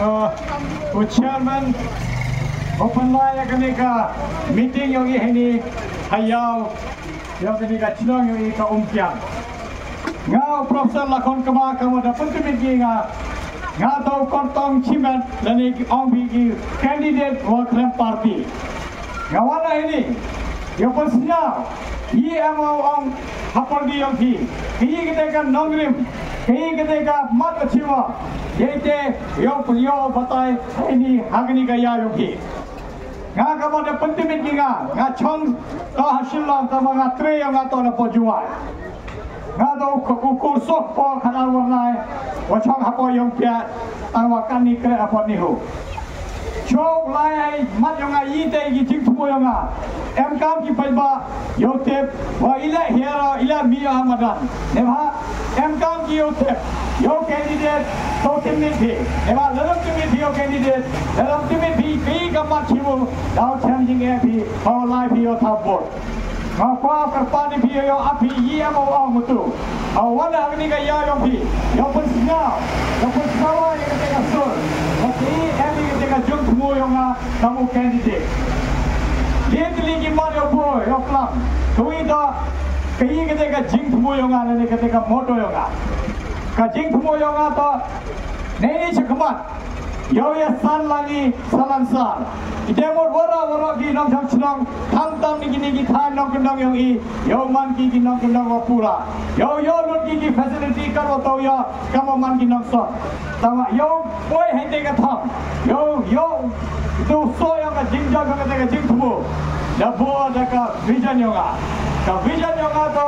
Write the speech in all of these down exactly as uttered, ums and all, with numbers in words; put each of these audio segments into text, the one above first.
Uh, u chairman u pynlai ïa kane ka meeting ïong i hangne ha ïaw ïong kane ka chnong ïong i ka Umkiang. Nga u Professor Lakhon Kma, ka mut da pyntbit ki nga, nga to kyrtong chimet lane ki ong phi ki candidate wa khlem party. Nga wan hangne ïa u pynsngew, i em u ong ha pyrdi ïong phi, ki kate ka nongrim, ki kate ka mat ka chiwa, ïa ite ïong pynïoh batai hangne ha kane ka ïaw ïong phi. Nga ka mut da pyntbit ki nga, nga chong to ha Shillong, tangba nga trei ïong nga to na pdeng Jowai. Nga to u kur suk po khana warnai, wa chong hapoh ïong pia, tangwa kani kre hapoh nihu. Chok lai ai mat ïong nga ite ki jingthmu ïong nga. Em kam ki paidbah ïoh tip wa ila hiara ila mi ïa madan. Neba em kam ki ïoh tip ïoh candidate to tip ni phi. Neba lalam tip ni phi ïoh candidate, lalam tip ni phi phi ka mat chimu. Dau chem jing e phi, hau lai phi ïoh thap vote. Nga kwah kyrpad ïa phi ïa ap phi ïa mo ong mutu. Aw wan ha kane ka ïaw ïong phi. Ïa pynsngew. Ïa pynsngew ïa kata ka sur. Ïa phi em ïa kata ka jingthmu ïong nga kum u candidate. Ïa tylli ki mat ïa u boi ïa u klam. Kawi da ka ïa kata ka jingthmu ïong nga ne kata ka motto ïong nga. Ka jingthmu ïong nga ta. Nei ni chakmat. Ïoh ïa san lang i san lang sar. I te mut wara wara ki nongshong shnong. Khamtam ni kini ki thaiñ nongkyndong ïong i. Ïoh man ki ki nongkyndong wa pura. Ïoh ïoh lut ki ki facility ka wa tau ïa. Kam wa man ki nongsot. Tangwa ïoh poi hai te ka tham. Ïoh ïoh. Tu so ïa ka jingjia ka te ka jingthmu. Da bo da ka vision ïong nga. Ka vision ïong nga to.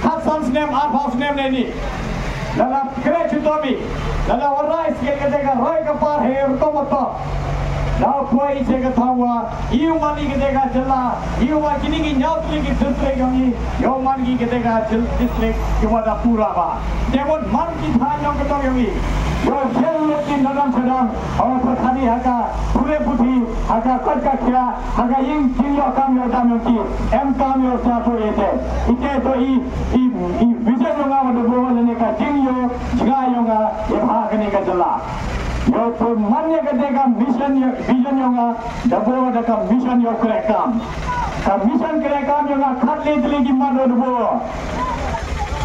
Khatsan snem arphew snem ne ni. Lada kre chutomi. Lada warai sikit kata ka roi ka par her to mato. Da poi ise ka thawa. Iu mani kata ka jylla. Iu wa kini ki ñiaw tylli ki district ïong i. Ïoh man ki kata ka jylla district. Ki wa da pura ba. Jemon man ki thaiñ nongkyndong ïong i. Ïoh jel lut ki nadam sadam. Aw pyrthani ha ka pule puthi, ha ka kot ka khia, ha ka ïing jingïoh kam ïoh dam ïong ki, em kam ïoh sa to ite. Ite to i, i, i vision ïong nga wa da bo lane ka jingïoh jngai ïong nga ïa ha kane ka jylla. Ïoh to man ïa kata ka mission ïa, vision ïong nga da bo da ka mission ïoh kre kam. Ka mission kre kam ïong nga khatle tylli ki mat da bo.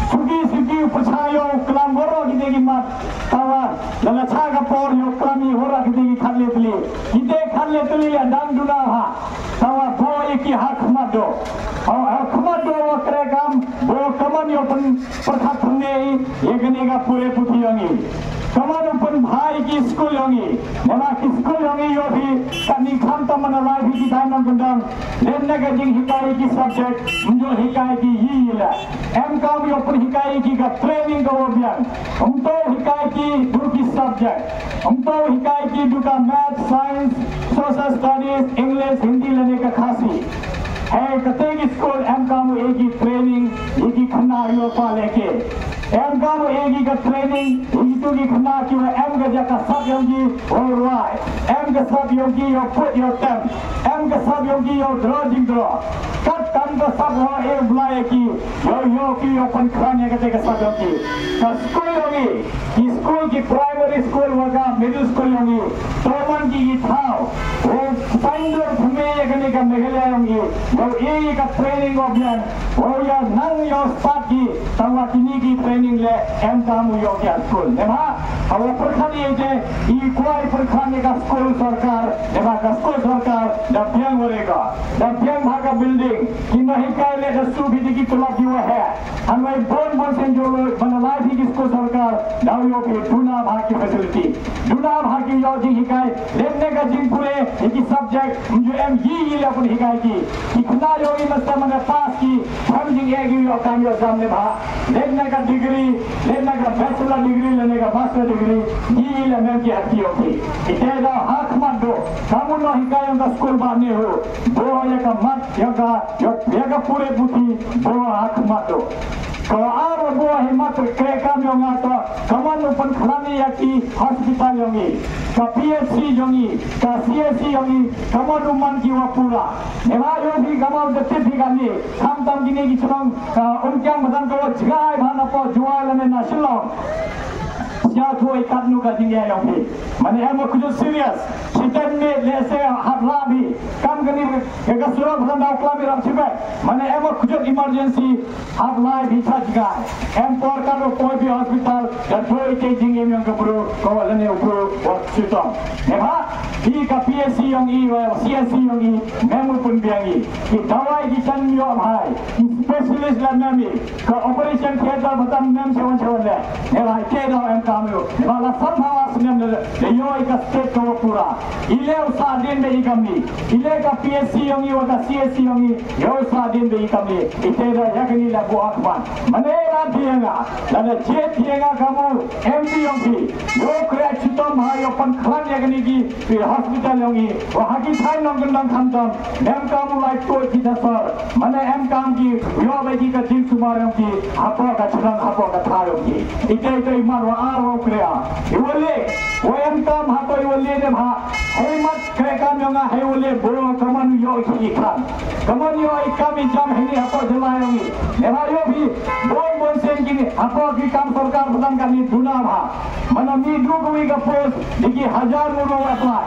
Suki suki u pyrshang ïoh klam boro kite ki mat. Tawa, lada cha ka por ïoh klam i hora kite ki khatle tylli. Kite khatle tylli la dang duna ha. Tawa bo i ki ha khmat do. Ha, ha khmat do wa kre kam, bo kaman ïoh pyn pyrkhat pynne i, ïa kane ka pule puthi ïong i. Kaman u pynbha i ki skul ïong i. Naba ki skul ïong i ïoh phi, kani khamtam mana lai phi ki thaiñ nongkyndong. Lem na ka jinghikai ki subject, ym ju hikai ki yi yi la. Em kam ïoh pynhikai ki ka training ka wa biang. Ym to hikai ki du ki subject. Ym to hikai ki du ka math, science, social studies, English, Hindi lane ka Khasi. Hei, kate ki skul em kam ïoh ki training, ïa ki khynnah ïoh pa leke. Em kam ïoh ki ka training, ïa kitu ki khynnah ki wa em ka jaka sap ïong ki, wa rwai. Em ka sap ïong ki ïoh put ïoh tem. Em ka sap ïong ki ïoh dro jingdro. Kat tam ka sap wa e blai ki. Ïoh ïoh ki ïoh pynkhlan ïa kata ka sap ïong ki. Ka skul ïong i. Ki skul ki primary school wa ka middle school ïong i. To man ki ki thaw. Wa saiñdur pynme ïa kane ka Meghalaya ïong i. Ïoh i ka training wa biang. Wa ïa nang ïoh start ki. Tangwa kini ki training le em tam u ïoh ki ha skul. Neba, ha wa pyrkhat ïa te, i kwai pyrkhat ïa ka skul sorkar, neba ka skul sorkar, da biang wa re ka. Da biang bha ka building, ki nonghikai le da su bidi ki tulop ki wa he. Hanwai bon bon sen jolo, ban lai phi ki skul sorkar, da ïoh phi duna bha ki facility. Duna bha ki ïoh jinghikai, lem ne ka jingpule, ïa ki subject, ym ju em yi yi le pun hikai ki. Ki khynnah ïoh i masta mana pass ki, Ham jingeh ki ïoh kam ïoh jam ne bha. Leit na ka degree, leit na ka bachelor degree, leit na ka master degree, ngi la mem ki ha ki ïoh ki. Ite da ha khmat do. Kamu no hikai ïa ka skul ba ne ho. Bo ïa ka mat, ïa ka, ïa ka pule puthi, bo ha khmat do. Ka ar bo hi mat kre kam ïa nga to, kaman u pynkhlaiñ ïa ki hospital ïa ngi. Ka P H C ïa ngi, ka C H C ïa ngi, kaman u man ki wa pura. Ngi la ïoh phi kaman u da tip phi kane. Khamtam kine ki chnong, ka Umkiang ba dang ka wa jngai bha na pdeng Jowai lane na Shillong. Sngewthuh ïa katno ka jingeh ïong phi. Mane em wa kujut serious. Shiteng ne lehse hap lah phi. Kam kani ka ka surok ba dang daw klam ïa rap shibek. Mane em wa kujut emergency hap lah phi cha jngai. Em por katno poi phi hospital. Da doi te jingim ïong ka bru. Ko lane u bru wa shitom. Neibhah phi ka P S C ïong i wa C S C ïong i. Mem u pynbiang i. Ki dawai ki chan ïoh bhai. Ki specialist la mem i. Ka operation theater ba tam mem chewan chewan le. Neibhah te da em kam ïoh. Neibhah la sam hawa snem le. Le ïoh i ka state ka wa pura. I le u sa din be i kam ni. I le ka P S C ïong i wa ka C S C ïong i. Ïoh u sa din be i kam ni. I te da ïa kani la bu akban. Mane la thienga. La da jet thienga kamu M P ïong phi. Ïoh kre chitom ha ïoh pan klan ïa kani ki. Phi hospital ïong i. Wa ha ki thaiñ nongkyndong khamtam. Em kam u lai tuid ki dasar. Mane em kam ki, ïoh ba ki ka jingsumar ïong ki, hapoh ka chnong, hapoh ka thaw ïong ki. Ite ite i mar wa ar wa u kre a. I wa le, wa em kam hapoh i wa le ne bha. Hei mat kre kam ïong a, hei wa le bro, kaman u ïoh ki i kam. Kaman ïoh i kam i jam hei ni hapoh jylla ïong i. Ne bha ïoh phi, bon bon sien ki ni, hapoh ki kam sorkar pynban ka ni duna bha. Mana mi du ka wi ka post, di ki hajar ngut u apply.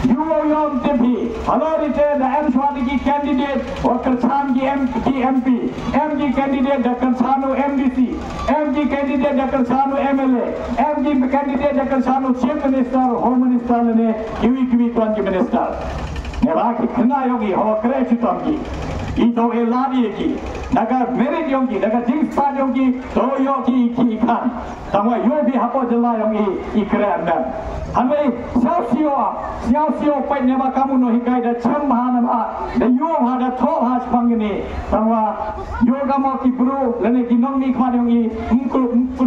Yu wa yom tipi, halor ite da em chwa di ki candidate, wa kyrchan ki M, ki M P, em ki candidate da kyrchan u M D C, em ki candidate da kyrchan u M L A, em ki candidate da kyrchan u Chief Minister, Home Minister lane, kiwi kiwi kwan ki minister. Neibhah ki khynnah ïong ki, hawa kre chitom ki. Ki to e lad ïa ki. Da ka merit ïong ki, da ka jingstad ïong ki, to ïoh ki, ki khan. Tangwa ïoh phi hapoh jylla ïong i, i kre em em. Hangne, sngewsih ïoh, sngewsih ïoh peit neibhah kamu nonghikai da chem bha neibhah, da ïoh bha da thoh bha shaphang kine. Tangwa ïoh kamo ki bru, lane ki nongmihkhmat ïong i, mku, mku,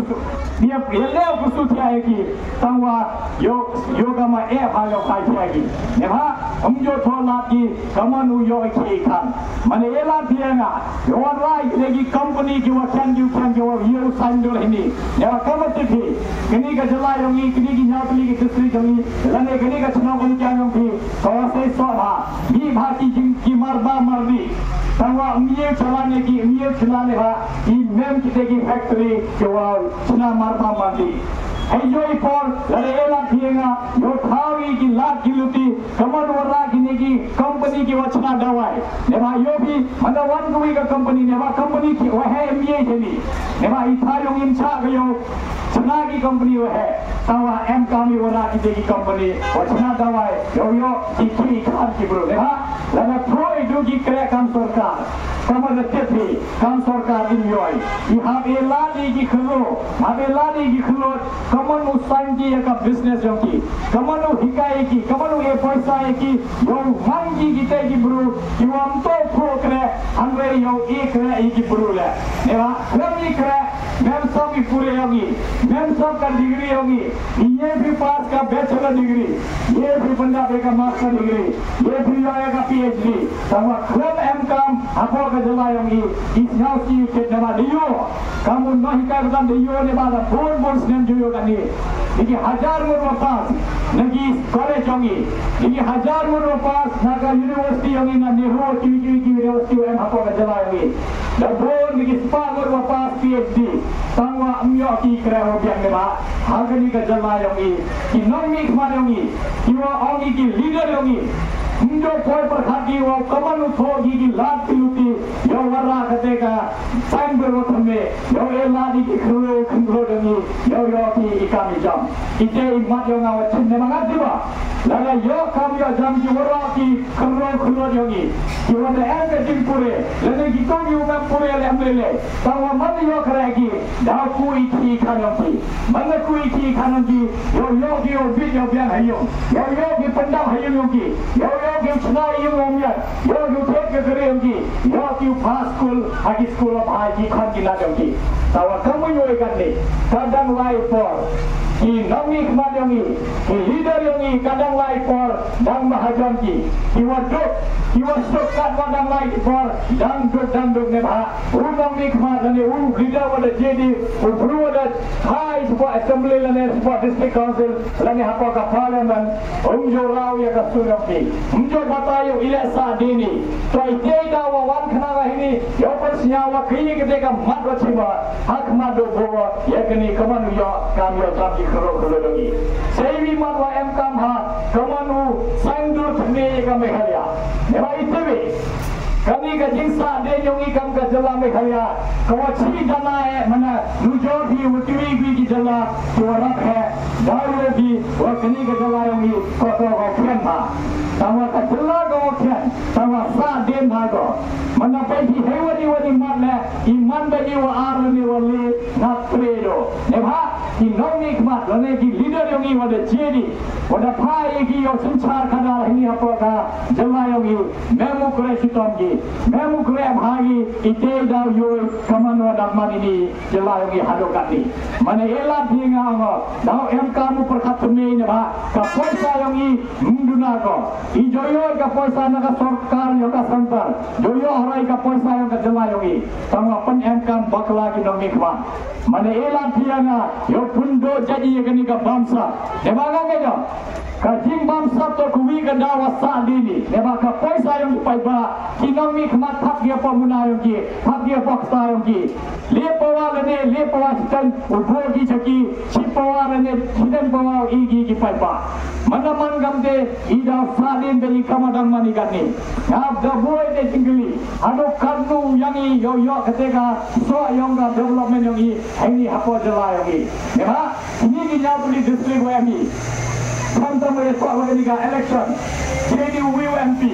ïa, ïa leh ku su thiah ïa ki. Tangwa ïoh, ïoh kamo eh bha ïoh khai thiah ïa ki. Neibhah, um ïoh thoh lad ki, kaman u ïoh i ki i khan. Mane ïa lad phi ïa nga. Ïoh wan rai ki dei ki company ki wa khan ki wa khan ki wa ïoh u sign dur hini. Ïa wa kama tip hi. Kini ka jylla ïong i, kini ki ñiaw tylli ki district ïong i. Lane kini ka chnong Umkiang ïong phi. Ka wa sei soh bha. Mih bha ki jing ki mar ba mar di. Tangwa um ïoh chalane ki, um ïoh chalane bha. I mem ki dei ki factory ki wa chna mar ba mar di. Hei ïoh i por, lane ïa lad phi ïa nga. Ïoh thaw i ki lad ki luti. Kaman wa rah kine ki company ki wa chna dawai. Neibhah ïoh phi, manda wan kawi ka company, neibhah company ki wa heh em ye jeni. Neibhah i tha ïong im chah ka ïoh, chna ki company wa heh. Tawa em kam i wa rah kite ki company, wa chna dawai, ïoh ïoh ki ki khan ki bru. Neibhah, lada poi du ki kreh kam sorkar. Kaman da tip hi, kam sorkar im ïoh. I hap e lad i ki khynroo, hap e lad i ki khynroo, kaman u sign ki ïa ka business ïong ki. Kaman u hikai ïa ki, kaman u e poisa ïa ki, ïoh man ki kite ki bru, ki wa ym to phuh kreh, hynrei ïoh e kreh ïa ki bru leh. Neibhah, khlem i kreh, mem sop i pule ïong i, mem sop ka degree ïong i, i ye phi pass ka bachelor degree, ye phi pyndap ïa ka master degree, ye phi ïoh ïa ka P H D, tangwa khlem em kam, hapoh ka jylla ïong i, i sngewsih i kit neibhah da ïoh. Kamu nonghikai ba dang da ïoh neibhah da bun bun snem ju ïoh kane. Dei ki hajar ngut wa pass na ki college ïong i. Dei ki hajar ngut wa pass na ka university ïong i, na Nehru, kiwi kiwi ki university wa em hapoh ka jylla ïong i. Da bun dei ki spah ngut wa pass P H D. Tangwa ym ïoh ki kreh wa biang neibhah ha kane ka jylla ïong i. Ki nongmihkhmat ïong i, ki wa ong i ki leader ïong i. Ym ju poi pyrkhat ki wa kaman u thoh ki ki lad ki luti. Ïa wa rah kate ka Sain bro thymme, ïoh e lad i ki khynroo khynroo da ngi, ïoh ïoh ki i kam i jam. Ite i mat ïoh nga wa chim ne ma nga diba. Lada ïoh kam ïoh jam ki waroh ki khynroo khynroo ïoh ngi. Ki wa da em ka jingpure, lada ki tong ïoh ngam pure le em le le. Tang wa man ïoh kare ki, da ku i ki khan ïoh ki. Man da ku i ki khan ïoh ki, ïoh ïoh ki ïoh bit ïoh biang ha ïoh. Ïoh ïoh ki pyndap ha ïoh ïoh ki. Ïoh ïoh ki chna ïoh ïoh miat. Ïoh ïoh thet ka kare ïoh ki. Ïoh ki pass school, ha ki school of high ki khon ki lad ïong ki. Tawa kam ïoh i katne, ka dang lai por. Ki nongmihkhmat ïong i, ki leader ïong i, Ka dang lai por dang ba ha jong ki. Ki wa duk, ki wa suk katwa dang lai ki por dang duk, dang duk ne ba. U nongmihkhmat lane u leader wa da jedi, u bru wa da phai shapoh assembly lane shapoh district council lane hapoh ka parliament, um ju rah ïa ka sur jong ki. Um ju batai ïa u, i leh sahdien hi. To ite i daw wa wan khnang ha hini, ïoh pynsñiaw wa kine ki dei ka mat wa chima ha khmat u bor ïa kane ka man u ïoh kam ïoh jam ki khlur khlur jong i. Sa iwi mat wa em kam ha ka man u saiñdur thymme ïa ka Meghalaya. Ïa ba ite wi, kane ka jingsahdien jong i kam ka jylla Meghalaya ka wa chi dana eh, mana nujor hi wa kiwi kiwi ki jylla ki wa rap heh. Daw ïoh hi wa kane ka jylla jong i ko to ko khian ba. Tangwa ka jylla ko khian, tangwa sahdien ba ko. Mana peit hi hei wa ni wa ni mat leh, i man ba ni wa ar lane wa le, nga pre do. Ne ba, ki nongmihkhmat lane ki leader jong i wa da jedi, wa da phai ïa ki ïoh synshar khadar hini hapoh ka jylla jong i, mem u khreh shitom ki, mem u khreh bha ki, ite i daw ïoh ka man wa dang man ini jylla jong i haduh katni. Mane i lad hi nga ong, daw em kam u pyrkhat thymme ne ba, ka poisa jong i, ym duna ko. I ju ïoh ka poisa na ka sorkar ïa ka center. Ju ïoh hara i ka poisa ïa ka jylla jong i. Tangwa pyn em kam bakla ki nongmihkhmat. Mane i lad hi nga ïoh pynduh jait ïa kane ka bamsap. Te ba nga nga ïoh. Ka jingbamsap to kawi ka daw wa sahdien hi. Te ba ka poisa jong ki paidbah, ki nongmihkhmat thap ïa pamuna jong ki, thap ïa pakta jong ki. Leh pawa lane, leh pawa shiteng u bor ki cha ki, shi pawa lane, shiteng pawa u i ki ki paidbah. Mana man kam te, i daw sahdien te i kam wa dang man i katni. Ngap da boi te jingkylli. Haduh katno yang i ïoh ïoh kate ka soh yong ka development yong i, hei ni hapoh jylla yong i. Ne ba, ini ki ñiaw tylli district wa em i. Khamtam wa ïa soh wa kani ka election. Kini wi u M P.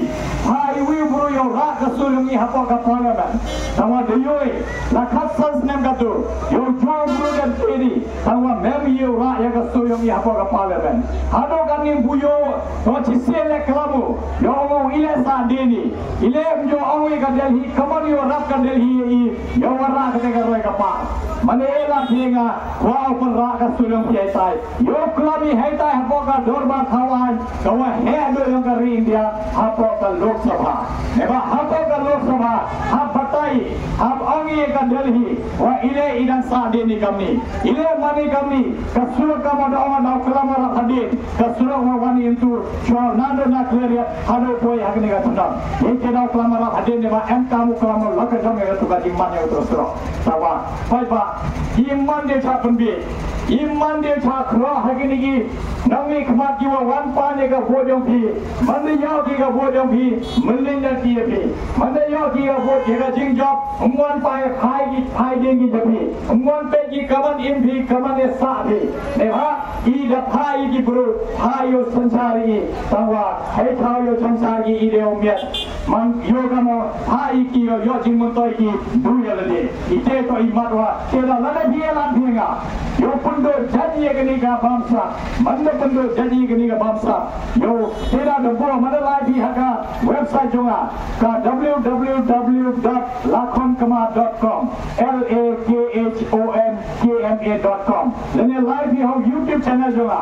Ha i wi u bru ïoh rah ka sur yong i hapoh ka parliament. Tangwa da ïoh i. La khatsan snem katu, ïoh jong bru dang teri, tangwa mem ïoh rah ïa ka sur yong i hapoh ka parliament. Haduh katni bu ïoh, to chisien leh klam u, ïoh ong u i leh sahdien hi, i leh ym ïoh ong i ka Delhi, ka mon ïoh rap ka Delhi i, ïoh wa rah kata ka roi ka par. Mane i lad hi nga, wa u pynrah ka sur yong i hei tai. Ïoh klam i hei tai hapoh ka dorbar thawaiñ, ka wa heh duh yong ka ri India, hapoh ka Lok Sabha. Ne ba hapoh ka Lok Sabha, hap batai, hap ong i ka Delhi, wa i leh i dang sahdien i kamni. I leh man i kamni, ka surok ka ma da ong daw klam arap hadien, ka surok wa wan i ntur, shwa nando na Khliehriat, haduh poi ha kani ka chnong. Ïa ka daw klam arap hadien ne ba em kam u klam la ka jong ïa ka tu ka jingman ïa ka tu surok. Tangwa, paidbah, i man de cha pynbiej. I man de cha khroh ha kini ki nongmihkhmat ki wa wan pan ïa ka vote yong phi. Man de ïoh ki ka vote yong phi, mylliñ da ki ïa phi. Man de ïoh ki ka vote ïa ka jingjop, ym wan pan ïa phai ki phai dien ki jop phi. Ym wan peit ki kaban im phi, kaban ïa sah phi. Ne ba, i da phai ki bru, phai ïoh synshar i. Tangwa, hei thaw ïoh synshar i i de ïoh miet. Man ïoh ka mo, ha i ki ïoh, ïoh jingmyntoi ki, du ïa lade. I te to i mat wa, te da lada phi ïa lad phi nga. Ïoh pynduh jait ïa kani ka bamsap. Man da pynduh jait ïa kani ka bamsap. Ïoh, te da da bo, man da lai phi ha ka website jong nga. Ka w w w dot lakhonkma dot com. L A K H O N K M A dot com. Lane lai phi ha u YouTube channel jong nga.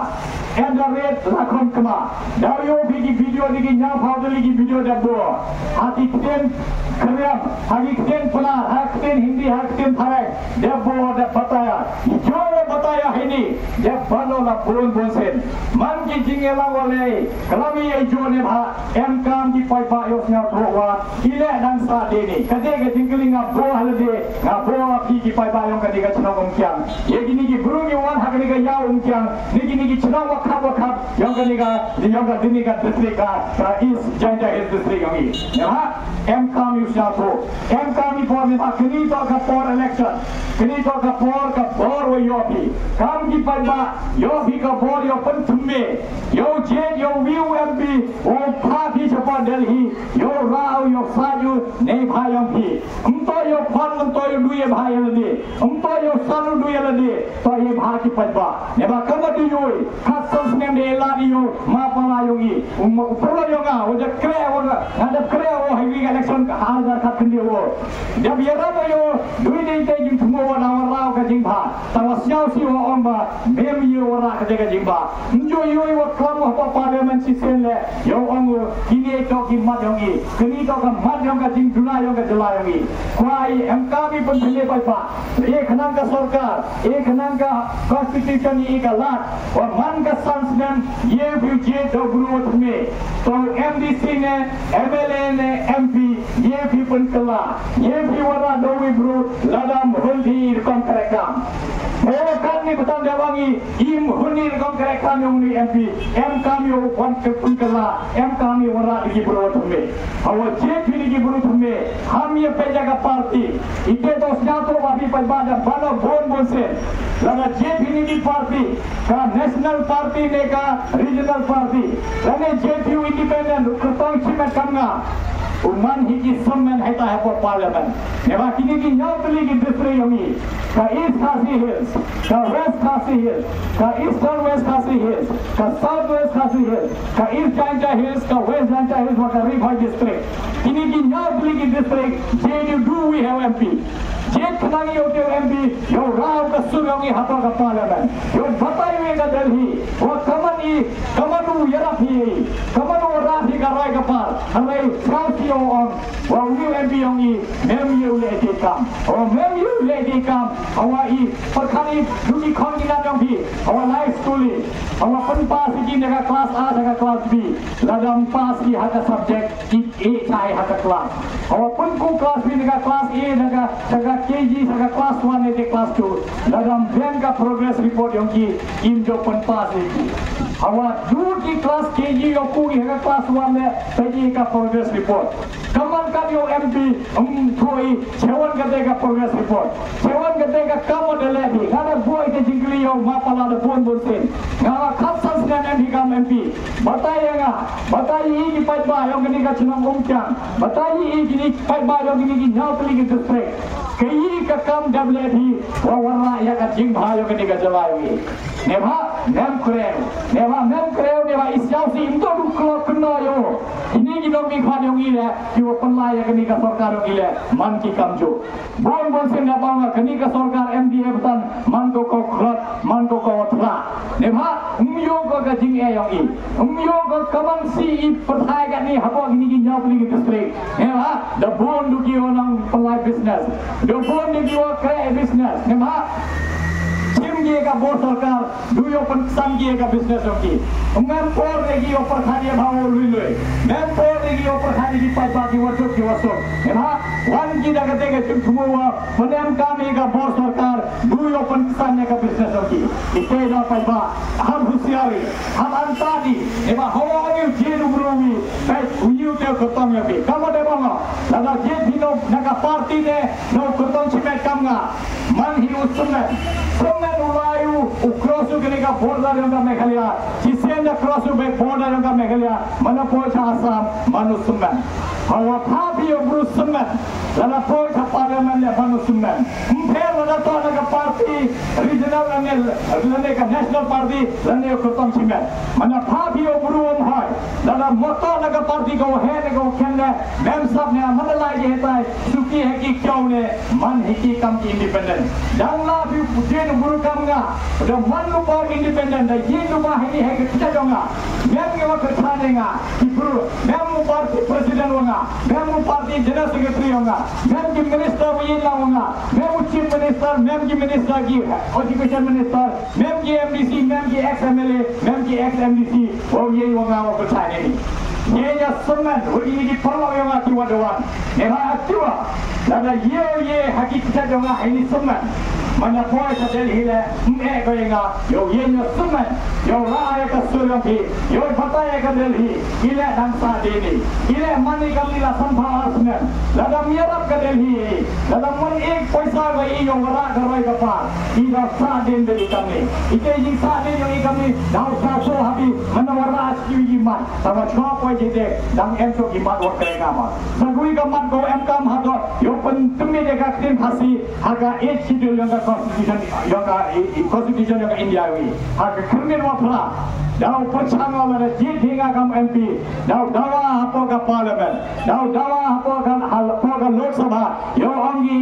At the rate Lakhonkma. Daw ïoh phi ki video ni ki ñiaw phaw tylli ki video da bor. Ha ki ktien Khriam, ha ki ktien Pnar, ha ktien Hindi, ha ktien Phareng. Da bor da bataya. Ïoh bataya hini. Da bano la bun bun sien. Man ki jingïalang wa lei. Klam i ei jong ne ba. Em kam ki paidbah ïoh sñiawthooh wa. I leh dang sahdien hi. Ka dei ka jingkylli nga bor ha lade. Nga bor phi ki paidbah yong kani ka chnong Umkiang. Ïa kini ki bru ki wan ha kani ka ïaw Umkiang. Ni kini ki chnong wa khap wa khap. Yong kani ka, yong kani ka district ka, ka East Jaintia Hills District yong i. Ïa ha, em kam ïoh sñiawthooh. Em kam i por ne ba kani to ka por election. Kani to ka por ka bor wa ïoh phi. Kam ki paidbah, ïoh phi ka bor ïoh pynthymme. Ïoh jied, ïoh wi u M P, u pha phi shapoh Delhi, ïoh rah u, ïoh sah u, ne bha yong phi. Ym to ïoh pan, ym to ïoh du ïa bha ïa lade. Ym to ïoh san u du ïa lade. To ïa bha ki paidbah. Ne ba kaba du ïoh, khatsan snem de lad ïoh, ma pala yong i. U ma u pala yong nga, u da kre, u da, nga da kre, u hei wi election ka ha. Ar hajar khatkhyndai. Dep ïarap ïa u, dei dei te jingthmu wa na wa rah ka jingbha. Tang wa sñiaw sih wa ong ba mem ïa wa rah kata ka jingbha. Ym ju ïoh wa klam wa ha parliament shisien leh, ïa u ong u, kine toh ki mat yong i, kine toh ka mat yong ka jingduna yong ka jylla yong i. Kwah i em kam i pynthylliej paidbah. Ïa khnang ka sorkar, ïa khnang ka constitution, ïa ka lad, wa man ka san snem, ïa phi u jied da u bru wa thymme. To MDC ne, MLA ne, MP, ïa phi pynkylla, ïa phi wa rah da u bru, lada ym hun phi i rukom treikam. Hooid, katni btang da wan i, im hun i rukom treikam yong u MP, em kam ïa u wan pynkylla, em kam ïa wa rah da ki bru wa thymme. Hawa jied phi da ki bru thymme, ham ïa peit ïa ka party. Ite to sñiawthooh wa phi paidbah da ban o bun bun sien. Lada jied phi da ki party, ka national party ne ka regional party, lane jied phi u independent, u kyrtong shimet kam nga, u man hi ki symmen hei ta hapoh parliament. Neibhah kine ki hynñiew tylli ki district yong i, ka East Khasi Hills, ka West Khasi Hills, ka Eastern West Khasi Hills, ka South West Khasi Hills, ka East Jaintia Hills, ka West Jaintia Hills, wa ka Ri Bhoi District. Kine ki hynñiew tylli ki district, jied u, do we have MP? Jied khnang ïa u te u MP, ïa u rah ka sur yong i hapoh ka parliament. Ïa u batai ïa ka Delhi, wa kaman i, kaman u ïarap hi, kaman u rah hi ka rai ka par, hynrei sñiaw sih ïa u ong, wa u ni u MP yong i, mem ïa u leh treikam. Wa mem ïa u leh treikam, hawa i, pyrkhat i, du ki khon ki nat yong phi, hawa lai school i, hawa pynpass i ki na ka class A, na ka class B, lada ym pass i ha ka subject, i, i, chai ha ka class. Hawa pynkuh class phi na ka class A, na ka, na ka KG, na ka class one, na ka class two, lada ym biang ka progress report yong ki, im ju pynpass i ki. Hawa du ki class KG ïa u kuh i ha ka class one leh, peit i ka progress report. Kaman kat ïa u MP, um, thui, chewan kate ka progress report. Chewan kate ka kam wa da leh hi. Nga da buh ite jingkylli ïa u map pala da bun bun sien. Nga la khatsan snem em hi kam MP. Batai ïa nga, batai ïa i ki paidbah yong kane ka chnong Umkiang. Batai ïa i ki paidbah yong kine ki hynñiew tylli ki district. Kaei ka kam da leh hi, wa wa rah ïa ka jingbha yong kane ka jylla yong i. Neibhah, mem kren. Neibhah, mem kren, neibhah i sñiaw sih, ym toh du klok kynnoh ïa u. Kine ki nongmihkhmat yong i leh, ki wa pynlait ïa kane ka sorkar yong i leh, man ki kamjooh. Bun bun sien da ba nga, kane ka sorkar MDA bteng, man ko ko khlot, man ko ko wa thrah. Neibhah, ym ïoh ko ka jingeh yong i. Ym ïoh ko kaman sih i pyrthai kane hapoh kine ki hynñiew tylli ki district. Neibhah, da bun du ki wa nang pynlait business. Da bun du ki wa khreh business. Neibhah, shim ki ka bor sorkar, du yoh pynksan ki ka business yong ki. Mem por de ki yoh pyrkhat ïa bha wa lui lui. Mem por de ki yoh pyrkhat ïa ki paidbah ki wa duk ki wa suk. Neibhah, wan ki da kate ka jingthmu wa pynemkam ïa ka bor sorkar, du yoh pynksan ïa ka business yong ki. Ite da paidbah, hap husiari, hap antadi. Neibhah hawa ïa u jied u bru wi, peit u ïa u te u kyrtong yong phi. Kam wa da ba nga, lada jied phi na ka party ne, na u kyrtong shimet kam nga. Man hi u symmen. Symmen u lai u, u cross u kane ka border yong ka Meghalaya. Shisien da cross u beit border yong ka Meghalaya. Man u poi sha Assam, man u symmen. Hawa phah phi ïa u bru symmen. Lada poi sha parliament leh man u symmen. Ym pher lada toh na ka party regional lane, lane ka national party lane u kyrtong shimet. Man u phah phi ïa u bru ym hoi. Lada mo toh na ka party ka wa heh ne ka wa khen leh. Mem sap ne man da lai ki hetai. Suki ha ki kiew ne, man hi ki kam ki independent. Dang la phi u jied u bru kam nga, da man u ba independent, da jied u ba hi ni ha ki kjat yong nga. Mem ngi wa kyrchan ïa nga, ki bru, mem u party president wa nga, mem u party general secretary wa nga, mem ki minister wa ïing lang wa nga, mem u chief minister, mem ki minister ki education minister, mem ki MDC, mem ki ex MLA, mem ki ex MDC, wa u ïing wa nga wa kyrchan ïa ni. Ïa ïa symmen, wa ïa ki paralok yong nga ki wa da wan. Neibhah ha kiwa, lada ïa ïa ha ki kjat yong nga ha ini symmen. Man da poi sha Delhi leh, ym eh ko ïa nga, ïa u ïa ïa symmen, ïa u rah ïa ka sur yong phi, ïa u batai ïa ka Delhi, i leh dang sah dien i, i leh man i kam ni la san phaw ar snem. Lada ym ïarap ka Delhi, lada ym wan i poisa ko i ïa u rah ka roi ka par, i da sah dien de i kam ni. I te i sah dien yong i kam ni, da u sah so habi, man da wa rah ki i mat. Tangba shuwa poi jingdie, dang em shuh ki mat wa kren ka mat. Sa kawei ka mat ko em kam hato, ïoh pynthymmai de ka ktien Khasi, ha ka Eighth Schedule yong ka Constitution yong ka, i, i, Constitution yong ka India wi. Ha ka kyrmen wa phra. Daw pyrshang wa lada jied hi nga kam M P. Daw dawa hapoh ka Parliament. Daw dawa hapoh ka, hapoh ka Lok Sabha. Yow ong i,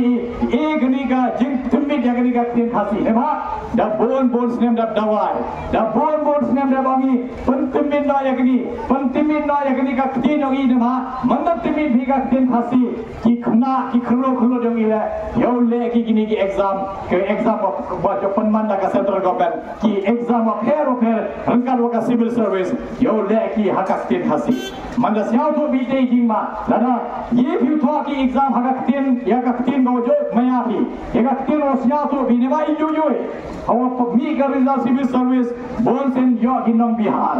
i kani ka jingtymmen ya kani ka ktien Khasi. Em ha? Da bun bun snem da dawa. Da bun bun snem da ong i. Pyntymmen da ya kani. Pyntymmen da ya kani ka ktien ong i em ha? Mynta tymmen hi ka ktien Khasi. Ki khynnah, ki khyllung khyllood yong i leh, yow leh ki kini ki exam, ki exam wa, wa jooh pynman da ka central government, ki exam wa pher wa pher, ryngkat wa ka civil service, yow leh ki ha ka ktien Khasi. Mynta sngewthuh beit te jingma, lada, ye phi thoh ki exam ha ka ktien, ya ka ktien wa jooh maya phi, ya ka ktien wa sngewthuh beit ne ba i jooh jooh. Hawa pynmih ka result civil service, bun sien yoh ki nong Bihar,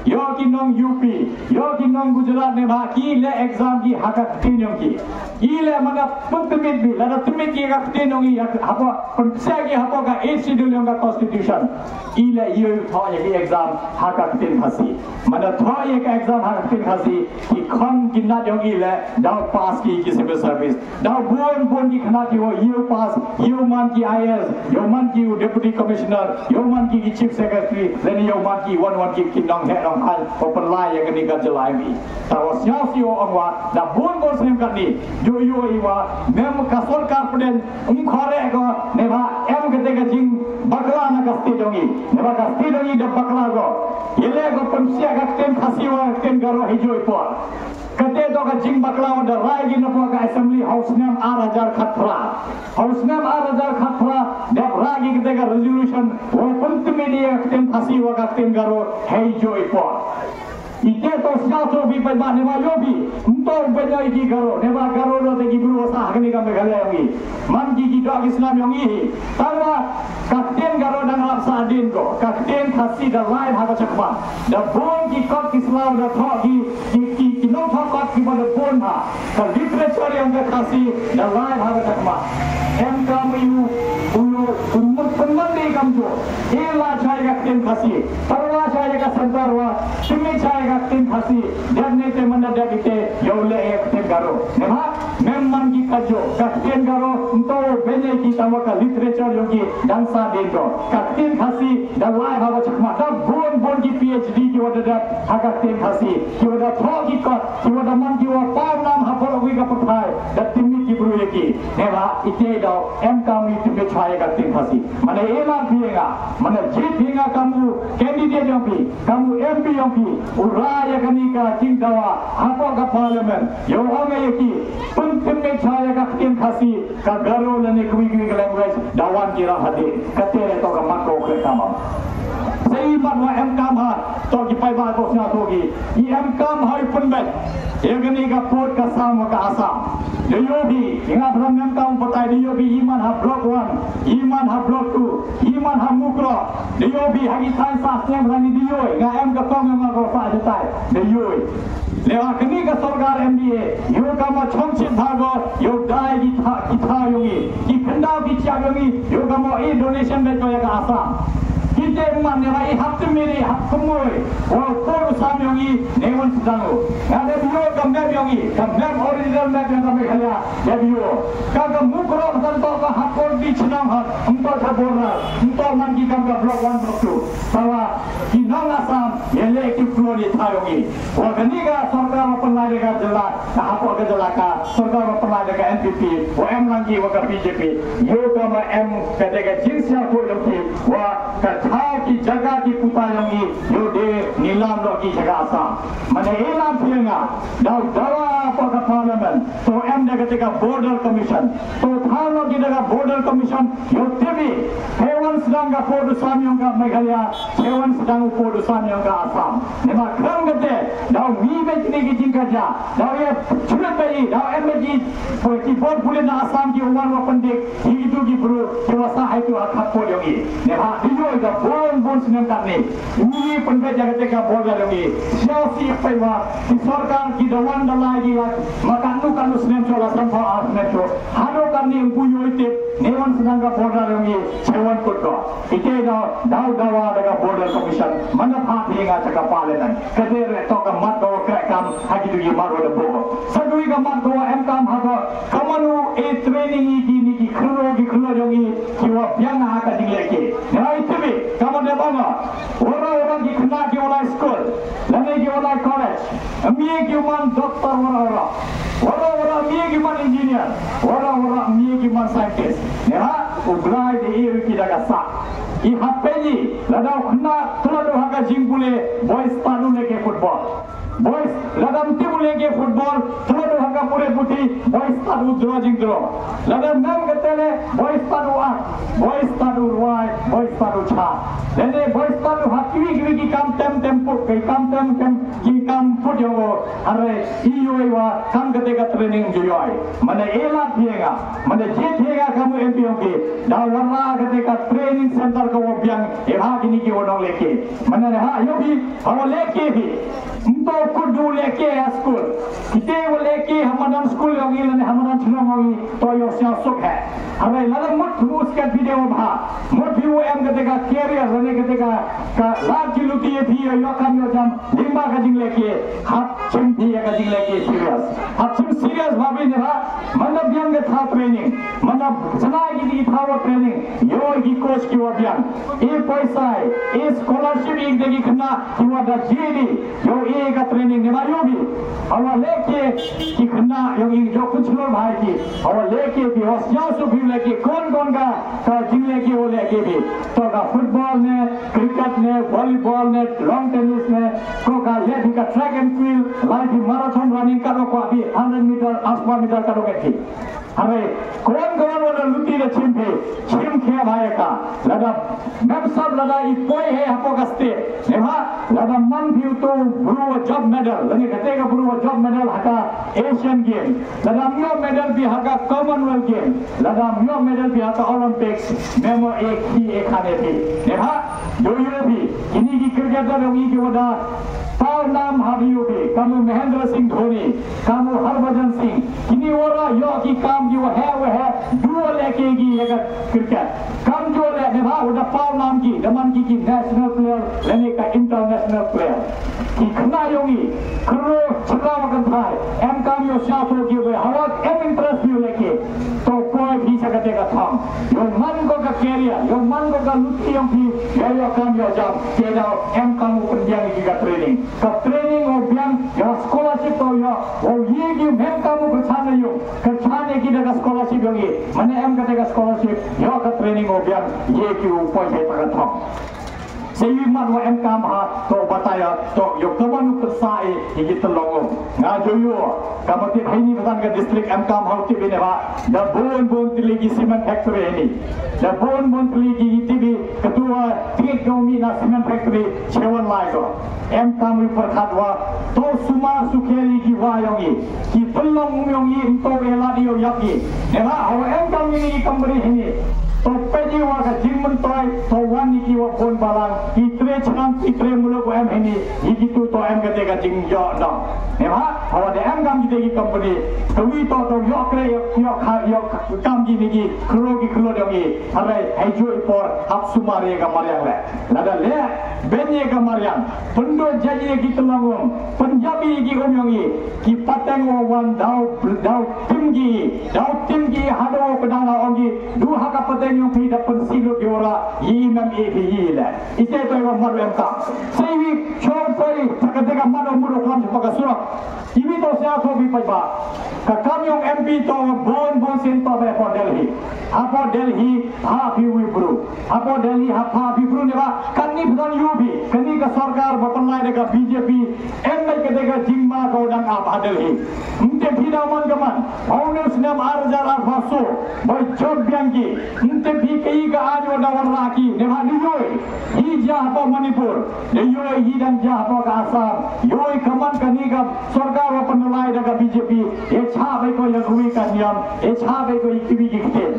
yoh ki nong U P, yoh ki nong Gujarat ne ba ki leh exam ki ha ka ktien yong ki. I leh mynta pyntymmen beit, lada tymmen ki ha ka ktien yong i, ya hapoh, pynpsiah ki hapoh ka eighth schedule yong ka constitution. I leh yow thoh ya ki exam ha ka ktien Khasi. Mynta thoh ya ki exam ha ka ktien Khasi, ki khon ki nat yong i leh, daw pass ki ki civil service. Daw bun bun ki khynnah ki wa yow pass, yow man ki I A S, yow man ki u Deputy Commissioner, yow man ki ki Chief Secretary, lane yow man ki wan wan ki ki nongheh nongkhaiñ, wa pynlait ya kani ka jylla yong i. Te wa sngewsih wa ong wa, da bun bun snem katni, yow yow i wa, mem ka sorkar pdeng, um khore ko, ne ba, em kate ka jingbakla na ka state yong i, ne ba ka state yong i da bakla ko. Ye leh ko pynpsiah ka ktien Khasi wa ktien Garo hi jooh i por. Kate to ka jingbakla wa da rai ki na pdeng ka assembly ha u snem ar hajar khatphra. Ha u snem ar hajar khatphra, dep rai ki kate ka resolution, wa pyntymmen ya ka ktien Khasi wa ka ktien Garo, hei jooh i por. Ite to sngewthuh beit paidbah ne ba yow beit, ym to beit ya i ki Garo, ne ba Garo do te ki bru wa sah ha kani ka Meghalaya yong i. Man ki ki doh ki snam yong i hi. Tangwa, ka ktien Garo dang rap sah dien ko, ka ktien Khasi da lai ha ka chakma. Da bun ki kot ki slaw da thoh ki, ki, ki, ki nongthoh kot ki ba da bun ha. Ka literature yong ka Khasi, da lai ha ka chakma. Em kam u, u, u, u, pynman dei kam jooh. E la chai ka ktien Khasi. Parwa chai ka Santarwa. Simi chai ka ktien Khasi. Dep ne te mynta dep ite, yow leh ka ktien Garo. Ne ba? Mem man ki kajooh, ka ktien Garo, nto beit ya ki tangwa ka literature yong ki, dang sah dien ko. Ka ktien Khasi, da lai ha ka chakma, da bun bun ki P H D ki wa da dep, ha ka ktien Khasi, ki wa da thoh ki kot, ki wa da man ki wa paw nam hapoh wi ka pyrthai, da tymmen ki bru ya ki. Ne ba, ite daw, em kam i tymmen chwa ya ka ktien Khasi. Mane e la phi nga, mane jied phi nga kam u, candidate yong phi, kam u M P yong phi, u rai ya kani ka jingdawa, hapoh ka Parliament, yow ong ya ki, pyntymmen chwa ya ka ktien Khasi, ka Garo lane kiwi kiwi ka language, da wan ki rah hadien, kate to ka mat ko kre kamam. Sa i mat wa em kam ha, to ki paidbah ko sngewthuh ki, i em kam ha i pynbeit, ya kani ka pud ka sam wa ka Assam. Da yow phi, i nga bram em kam batai da yow phi, i man ha block one, i man ha block two, i man ha Mukroh, da yow phi, ha ki thaiñ sah snem ha ni da yow, nga em ka tong nga ko sah jatai, da yow. Lewa kani ka sorkar M D A, yow kama chongchit bha ko, yow dai ki tha, ki tha yong i, ki khyndaw ki chap yong i, yow kama i donation beit ko ya ka Assam. Kite man ne wa i hap tymmen i hap kmoi, wa por u sam yong i, ne wan sdang u. Nga dep yow ka map yong i, ka map original map yong ka Meghalaya, dep yow. Ka ka Mukroh tan to ka hapor di chnong ha, nto ka border, nto man ki kam ka block one block two. Tawa, ki nong Assam, ya leh ki klon i tha yong i. Wa kani ka sorkar wa pynlait da ka jylla, ka hapoh ka jylla ka, sorkar wa pynlait da ka N P P, wa em lang ki wa ka B J P, yow kama em kate ka jingsngewthuh yong ki, wa ka thaw ki jaka ki puta yong i, yow de nilam noh ki jaka Assam. Mane e la phi nga, daw dawa hapoh ka Parliament, to em da kate ka Border Commission, to thaw noh ki da ka Border Commission, yow tip i, phi wan sdang ka pud u sam yong ka Meghalaya, phi wan sdang u pud u sam yong ka Assam. Ne ba khlem kate, daw mih beit kine ki jingkajia, daw ya chwet beit i, daw em beit i, ki bor pulit na Assam ki wan wa pyndik, ki itu ki bru, ki wa sah itu ha khap pud yong i. Ne ba, di yow da bun bun snem katni, ngi pynbeit ya kate ka border yong i, sngewsih peit wa, ki sorkar ki da wan da lai ki la, ma katno katno snem cho la san phaw ar snem cho, haduh katni ym pu yow i tip, ne wan sdang ka border yong i, che wan kut ko. Ite daw, daw dawa da ka Border Commission, man da pha phi nga cha ka Parliament. Kate re to ka mat ko kre kam, ha ki tu ki mat wa da bo. Sa dui ka mat ko em kam ha ko, ka manu e training i ki ni ki khro, ki khro yong i, ki wa biang ha ka jinglehke. Ngi ai tip hi, ka mut ne ba nga, waroh waroh ki khynnah ki wa lai skul lane ki wa lai college, ym ye ki u man doktor waroh waroh. Waroh waroh ym ye ki u man engineer. Waroh waroh ym ye ki u man scientist. Ngi ha, U Blai da e ki da ka sah. I hapdeng i, lada u khynnah tlot u ha ka jingpule, boi stad u lehke football. Boi, lada ym tip u lehke football, tlot u ha ka pule puthi, boi stad u draw jingdraw. Lada nam ka tele, boi stad u ak, boi stad u rwai, boi stad u cha. Lane boi stad u ha kiwi kiwi ki kam tem tem put, ki kam tem tem, ki kam put yong o. Hare, i yoi wa, kam kate ka training ju yoi. Mane e la thienga, mane je thienga kam u M P yong ki. Da wara kate ka training center ka wa biang, e ha kini ki wa nong lehke. Mane ha yo bi, ha wa lehke bi. Nto kudu lehke ha skul. Kite wa lehke ha madan skul yong i lane ha madan chnong yong i, to yo siang suk he. Hare lada mut mu skat video bha. Mut phi u em kate ka career lane kate ka, ka lad ki luti ye phi yo kam yo jam. Limba ka jinglehke. Hap chim phi ya ka jinglehke serious. Hap chim serious bha bi ne ha. Manda biang ka tha training. Manda chna ki di tha wa training. Yo ki coach ki wa biang. E poisa, e scholarship i de ki khynnah ki wa da ji di. Yo e ka training ne ma yo bi. Hawa lehke ki khynnah yo i jo kun chlo bhai ki. Hawa lehke bi hos ya su bi lehke kon kon ka ka jinglehke wa lehke bi. To ka football ne, cricket ne, volleyball ne, lawn tennis ne, ko ka leh bi ka track and field, lai bi marathon running ka ro ko bi hundred meter, aswa meter ka ro ke ki. Hare, kawan kawan wa da luti da chim phi, chim khia bha ya ka. Lada mem sab lada i poi he hapoh ka state. Ne ha, lada man phi u to bru wa job medal. Lane kate ka bru wa job medal ha ka Asian Game. Lada myo medal bi ha ka Commonwealth Game. Lada myo medal bi ha ka Olympics. Memo e khi e khane phi. Ne ha, do yo phi. Kini ki cricketer yong i ki wa da. Pau nam ha bi yo phi. Kamu Mahendra Singh Dhoni. Kamu Harbhajan Singh. Kini wara yo ki kam ki wa he wa he. Duo lehke ki ya ka cricket. Kam jo leh ne ba wa da pau nam ki. Da man ki ki national player. Lane ka international player. Ki khynnah yong i. Kro chra wa kan thai. Em kam yo sha to ki wa hawa em interest yo lehke. To poi phi sa kate ka tham. Yo man ko ka career. Yo man ko ka luti yong phi. Yo yo kam yo jam. Ke da em kam u pynbiang ki ka training. Ka training o biang, ya scholarship to ya, o ye ki mem kam u kyrchan na yung, kyrchan ye ki da ka scholarship yong ye, mane em kate ka scholarship, ya ka training o biang, ye ki u poi he ta ka thong. Se yi mat wa em kam ha, to bataya, to yo kawan u kyrsa e, ye ki telong o. Nga jo yo, ka mati bhai ni batan ka district em kam ha u tip ne ba, da bon bon tili ki cement factory ni. Da bon bon tili ki tili, ketua, tiket kami na cement factory, chewan lai ko. Em kam ri pyrkhat wa, to sumar sukher i ki wa yong i. Ki pynlong um yong i, nto e lad i o yap i. Nela, hawa em kam ini ki company hini. To peit i wa ka jingmyntoi, to wan i ki wa pon balang. I tre chnam, i tre muluk wa em hini. I ki tu to em kate ka jingyoh dong. Nela, hawa de em kam kite ki company. Tawi to, to yoh kre, yoh, yoh kha, yoh kam ki ni ki, kro ki kro yong i. Hare, hai ju i por, hap sumar i ka mariang le. Lada le, ben ye ka mariang, pyndoh jait ye ki tlang um, pynjap ye ki um yong i, ki pateng wa wan daw, daw tim ki, daw tim ki, haduh wa pynang la ong ki, du ha ka pateng yong phi da pynsi lut ki ora, yi nam e phi yi le. Ite to wa mat em kam. Sei wi, chong poi, ta ka te ka mat ong mut ong klam pa ka surok. Iwi to sia to bi pai ba. Ka kam yong M P to bon bon sin to be hapoh Delhi. Hapoh Delhi ha phi wi bru. Hapoh Delhi ha pha phi bru ne ba. Kani pdan U P. Kani ka sorkar ba pynlai da ka B J P. Em bai ka de ka jingma ka dang ap ha Delhi. Mte phi da man ka man. Hau ne snem ar hajar ar phaw so. Bai jot biang ki. Mte phi ka i ka ajo da war laki. Ne ba ni yoi. Hi ja hapoh Manipur. Ne yoi hi dang ja hapoh ka Assam. Yoi ka man kani ka Sorkar wa pynlai da ka B J P, e cha bai ko ya kwi ka niam, e cha bai ko i kiwi ki kten.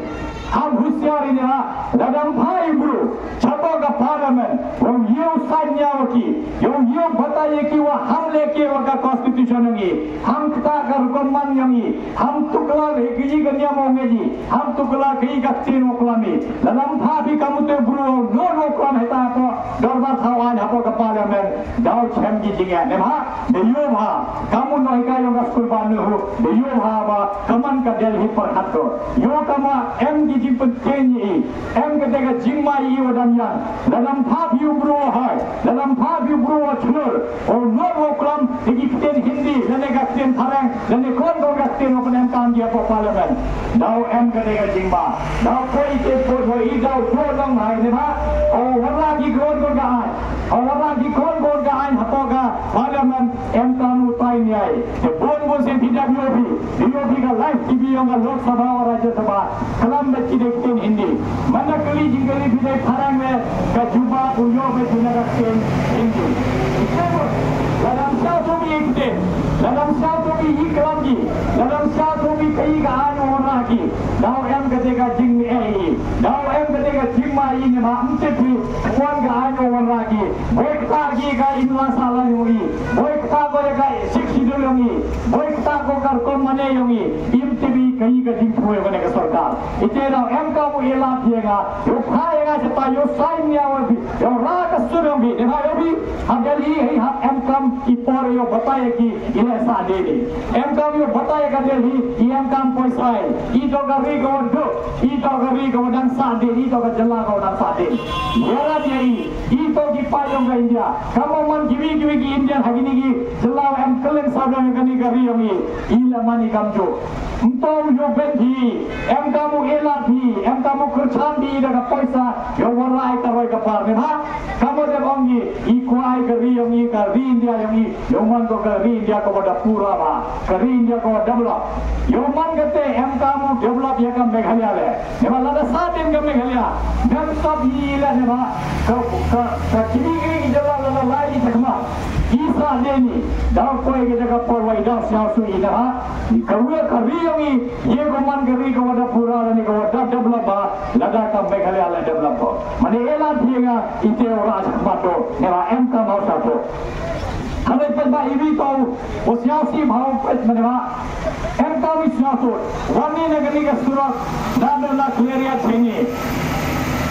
Ham husiar ini ha, da dang phai bru, chapo ka parliament, wong yeu sanya wa ki, yong yeu batai ye ki wa ham le Ki wa ka constitution yong i, ham kata ka rukom man yong i, ham tuklar hi ki ka niam ong i, ham tuklar ki ka ktien wa klam i. Lada ym pha phi kam u te u bru, no no klam hi ta hapoh dorbar thaw aiñ hapoh ka parliament, daw chem ki jingeh ne bha, da yu bha, kam u no hi ka yong ka skul ba nu hu, da yu bha ba, ka man ka Delhi pyrkhat ko. Yo kama em ki jingpyntien i, em ka te ka jingma i wa dang yan, lada ym pha phi u bru wa hai, lada ym pha phi u bru wa chlur, o no wa klam, i ki ktien Hindi, lane ka ktien Phareng, lane kon kon ka ktien wa pyndonkam ki hapoh parliament. Daw em ka te ka jingma. Daw ko i te po ho i daw do long hai ne bha. O wala ki kon kon ka ai. O wala ki kon kon ka ai hapoh ka parliament em kam u tai niai. Te bon bon sen phi dap yo phi. Yo phi ka live T V yong ka Lok Sabha wa Rajya Sabha. Klam ba ki dei ktien Hindi. Mana kali jingkali phi dei Phareng me ka jubab u yo ba phi na ka ktien Hindi. Ite mo, lada ym sha to bi ktien, lada ym sha to bi i klam ki, lada ym sha to bi kai ka anu ora ki. Daw em ka te ka jing eh i. Daw em ka te ka jingma i ne ma ym te phi wan ka anu ora ki. Boi kata ki ka imla sala yong i. Boi kata ko ka Sixth Schedule yong i. Boi kata ko ka rukom mane yong i. Im te bi kai ka jingphuh yong ka ne ka sorkar. Ite daw em ka bu ila phi nga. Yo pha nga chata yo sign ya wa bi. Yo ra ka sur yong bi. Ne ha yo bi. Ha Delhi hi ha em kam i por yo batai ki ila sa de ni. Em kam yo batai ka Delhi i em kam poi sai. I to ka ri ko do. I to ka ri ko dang sa de. I to ka jylla ko dang sa de. Ya ra dia i. I to ki pa yong ka India. Kam u man kiwi kiwi ki India ha kini ki jylla em kelen sa do yong kani ka ri yong i. I la man i kam jo. Ym to u yo ben phi, em kam u elat phi, em kam u kyrchan phi da ka poisa, yo warai ka roi ka par ne ha. Kam u dep ong i, i kwai ka ri yong i, ka ri India yong i, yo man ko ka ri India ko da pura ba, ka ri India ko develop. Yo man ka te em kam u develop ya ka Meghalaya le. Ne ba lada sa din ka Meghalaya, nem sab i le ne ba, ka, ka, ka kini kini ki jylla la la lai i takma. I sa din i, da koi ka jaka por wai da siaw su i ne ha. Ka wi ka ri yong i, Ye ko man ka ri ka wa da pura lane ka wa da develop ba, lada ka Meghalaya la develop ko. Mane elan phi nga i te u raj mato, ne la em ka mau sa to. Hale pet ba i wi to, u siyasi bha u pet mane ba. Em ka wi siyasi, wan ni na kani ka surat, da da la clear ya theni.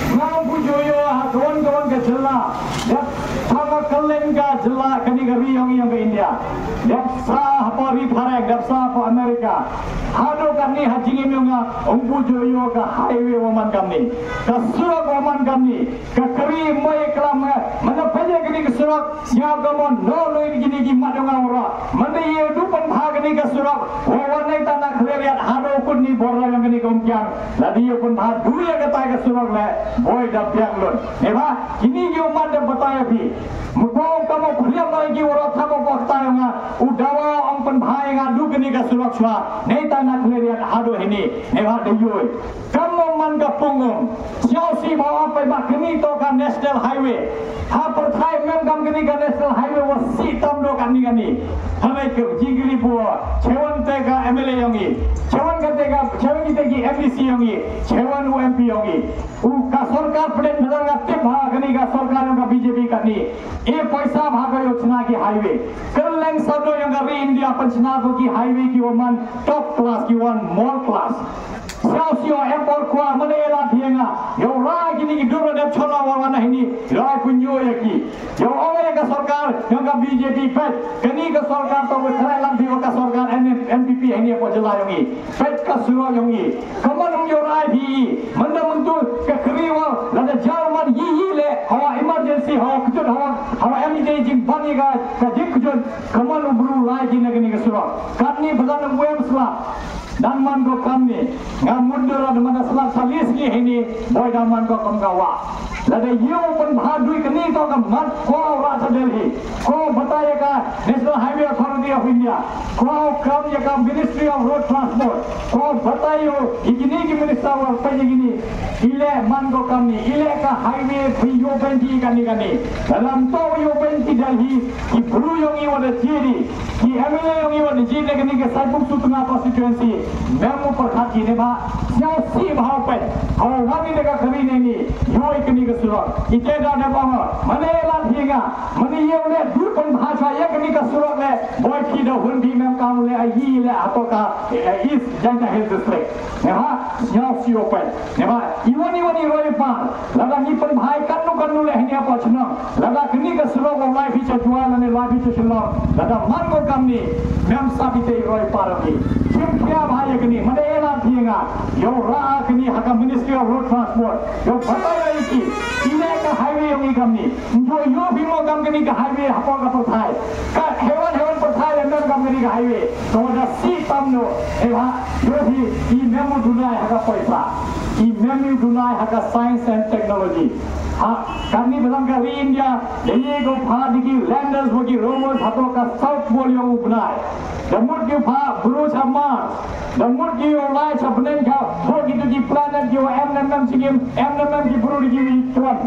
Ngam pu jo yo ha kawan kawan ka jylla, dep thama kalen ka jylla kani ka ri yong i yong ka India. Dep sa hapoh ri Phareng, dep sa hapoh America. Haduh katni ha jingim yong nga, ym pu ju ïoh ka highway wa man kamni. Ka surok wa man kamni. Ka kari mei klam nga. Mana pynïa kini ka surok, sñiaw ka mon, no loi kini ki mat yong nga ura. Mana ïa du pynbha kini ka surok, wa wan nei ta na Khliehriat, haduh kut ni bor la yong kini ka Umkiang. Lada ïa pynbha du ïa kata ka surok le, boi da biang lut. Eba, kini ki u mat da batai ïa phi. Mukwa u kamo khliam ïa ki ura thamo ko kata yong nga. U dawa ong pynbha ïa nga du kini ka surok shuwa. Nei ta na Khliehriat haduh hini. Eba da yoi. Kam mo man ka pung um. Sñiaw si ba ong pynbha kini to ka National Highway. Ha pyrthai mem kam kini ka National Highway wa si tam do kani kani. Hanai ke jingkili po. Chewan te ka M L A yong i. Chewan ka te ka, chewan ki te ki M D C yong i. Chewan u M P yong i. U ka sorkar pdeng pdeng nga tip ha kani ka sorkar yong ka B J P kani. E paisa bha ka ïoh chna ki highway. Kylleng sawdong yong ka ri India pynchna ko ki highway ki wa man top class ki wan mall class. Sñiaw sñiaw em por kwah mane la thienga. Ïoh rai kini ki dur dep chola wa wan hini. Rai pynïoh ïa ki. Ïoh ong ïa ka sorkar yong ka B J P peit. Kani ka sorkar to wa krai lang phi wa ka sorkar N P P hini ko jylla yong i. Peit ka surok yong i. Kaman ym ïoh rai phi i. Mynta myntu ka kri wa lada jaw man yi yi le. Hawa emergency hawa kjut hawa. Hawa em i te jingban i ka ka jingkjut. Kaman u bru lai ki na kani ka surok. Katni badan ym wem slap. Dan man ko kamni. Nga mut dur da man da slap salis ni hini. Boi dan man ko kam ka wa. Lada ïoh pynbha dui kani to ka mat ko ra sa Delhi. Ko batai ka National Highway Authority of India. Ko kam ïa ka Ministry of Road Transport. Ko batai ïa kini ki minister wa pa ïa kini. Ile man ko kamni, ile ka highway phi ïoh pynti kani kani. Dalam to ïoh pynti Delhi, ki bru yong i wa da jiri. Ki M L A yong i wa da jiri kani ka Saibung Sutnga constituency. Mem u pyrkhat ki ne ba, sñiaw si ba hau pen. Hau wani da ka kari ne ni, ïoh i kani ka surok. Ite da da ba ma, mane la thienga. Mane ïa u le du pynbha sha ïa kani ka surok le, Hun phi mem kam le ayi le ato ka, eh, East Jaintia Hills District. Ne ha, sñiaw sio pen. Ne ha, iwan iwan i roi par. Lada ngi pynbha i katno katno le hynñia pachnong. Lada kani ka surok wa lai phi cha Jowai lane lai phi cha Shillong. Lada man ko kamni, mem sab ite i roi par ki. Chim khia bha ya kani, mane ela phi nga. Yow ra kani ha ka Ministry of Road Transport. Yow batai ya ki. Ine ka highway yong i kamni. Njo yoh phi mo kam kani ka highway hapoh ka pyrthai. Ka hewan hewan pyrthai em em kam kani ka highway. To da si tam no. Ewa yoh phi i memu dunai ha ka paisa. I memu dunai ha ka science and technology. Ha kani balang ka ri India. Dei ko pha digi landers wagi rovers hapoh ka South Pole yong u bnai. Da mut ki pha bru cha Mars. Da mut ki yoh lai cha bneng ka. Ho ki tu ki planet ki wa em nem nem chigim. Em nem nem ki bru digi wi tuan.